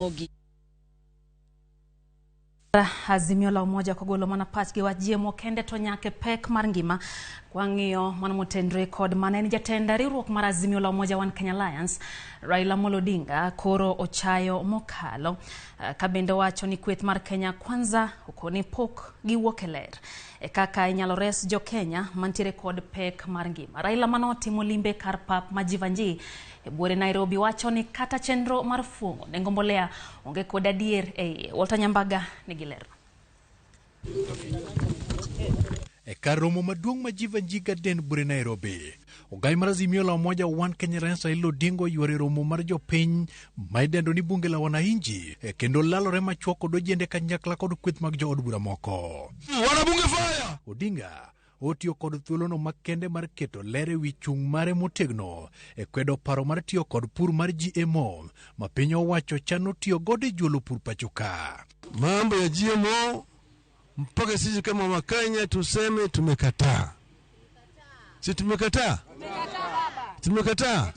Ramogi. Azimio la Umoja kogolo mana pachgi wach GMO kende to nyaka pek mar ngima. Kwang'iyo mano motenre kod mane en jatend riwruok mar Azimio la Umoja One Kenya Alliance, Raila Amolo Odinga koro ochayo mokalo ka bende wacho ni kweth mar Kenya Kwanza okoni pok giwuok e ler e kaka inyalo res jo Kenya mantiere kod pek mar ngima. Raila manotimo limbe kar pap ma Jivanjee e buore Nairobi wacho ni kata chenro mar fuong'o nengo mbolea onge kod adier e iye. Walter Nyambaga nigi ler. E kar romo maduong' ma Jivanjee Garden buore Nairobi, ogai mar Azimio la Umoja One Kenya Alliance Raila Odinga oyuoro e romo mar jopiny ma idendo ni Bunge la Wananchi kendo lalore machuok kod ojende kanyakla kod kweth mag jood bura moko. Wanabunge fire! Odinga otiyo kod thuolono makende mar keto ler e wi chung' mare motegno e kwedo paro mar tiyo kod pur mar GMO ma piny owacho chano tiyo godo e juolo pur pacho ka. Mambo ya GMO mpaka sisi kama Wakenya tuseme tumekataa. Si tumekataa? Tumekataa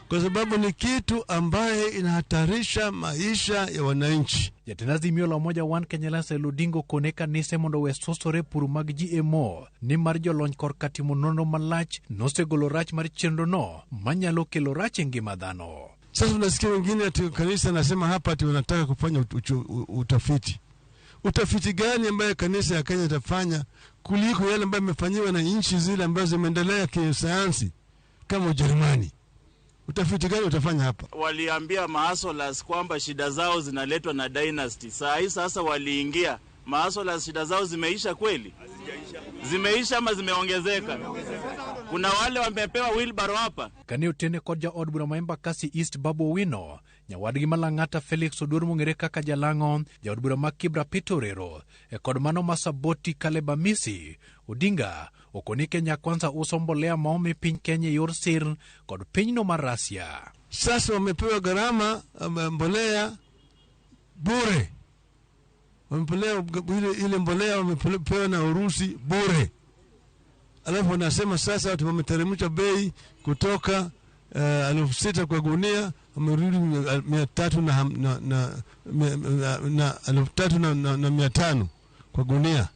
kwa sababu ni kitu ambaye inahatarisha maisha ya wananchi. Jatend Azimio la Umoja One Kenya Alliance Raila Odinga okone kanise mondo owe susore pur mag GMO nimar jolony korka timo nonro malach nosegolo rach mar chenrono manyalo kelo rach e ngima dhano. Sasa unasikia wengine ati kanisa nasema hapa ati wanataka kufanya utafiti. Utafiti gani ambaye kanisa ya Kenya itafanya kuliko yale ambayo imefanyiwa na nchi zile ambazo zimeendelea kisayansi kama Ujerumani? Utafiti gani utafanya hapa? Waliambia mahustlers kwamba shida zao zinaletwa na dynasty. Saa hii sasa waliingia mahustlers, shida zao zimeisha kweli? Zimeisha ama zimeongezeka? Kuna wale wamepewa wheelbarrow hapa. Kane otene kod jaod bura ma Embakasi East Babu Owino, nyawadgi ma Lang'ata Felix Oduor mong'ere kaka Jalang'o, jaod bura ma Kibra Peter Orero, e kod mano ma Saboti Caleb Amisi, Odinga okoni Kenya Kwanza uso mbolea maomi piny Kenya e yor sir kod pinyno mar Russia. Sasa wamepewa gharama mbolea bure, wamepewa ile mbolea wamepewa na Urusi bure, alafu wanasema sasa watu wameteremsha bei kutoka 6,000 kwa gunia wamerudi 300 na 3,500 kwa gunia,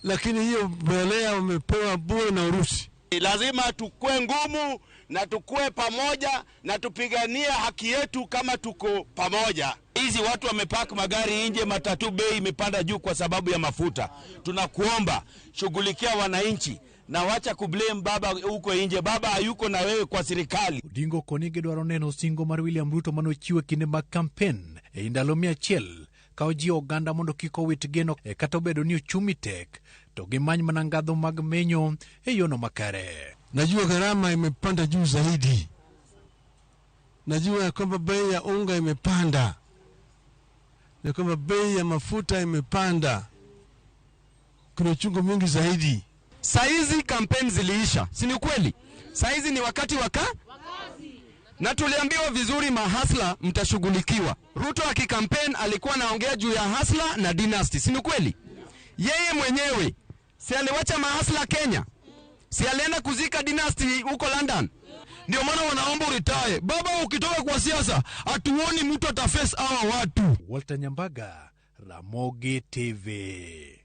lakini hiyo mbolea wamepewa bure na Urusi. Lazima tukue ngumu na tukue pamoja na tupiganie haki yetu kama tuko pamoja. Hizi watu wamepark magari nje, matatu bei imepanda juu kwa sababu ya mafuta. Tunakuomba shughulikia wananchi na wacha kublame baba huko nje. Baba hayuko na wewe kwa serikali. Odinga okoni gidwaro neno singo mar William Ruto manochiwo e kinde mag kampen e ndalo 100 ka ojiwo oganda mondo kik owit geno e kata obedo ni uchumi tek to gimany mana ngadho mag menyo e yono makare. Najua gharama imepanda juu zaidi, najua ya kwamba bei ya unga imepanda, ya kwamba bei ya mafuta imepanda, kuna uchungu mwingi zaidi. Saizi kampeni ziliisha, si ni kweli? Saizi ni wakati wa na tuliambiwa vizuri mahasla mtashughulikiwa. Ruto akikampeni alikuwa anaongea juu ya hasla na dynasty, si ni kweli? Yeye mwenyewe si aliwacha mahasla Kenya? Si alienda kuzika dynasty huko London? Ndio maana wanaomba uritae. Baba, ukitoka kwa siasa hatuoni mtu ataface hawa watu. Walter Nyambaga, Ramogi TV.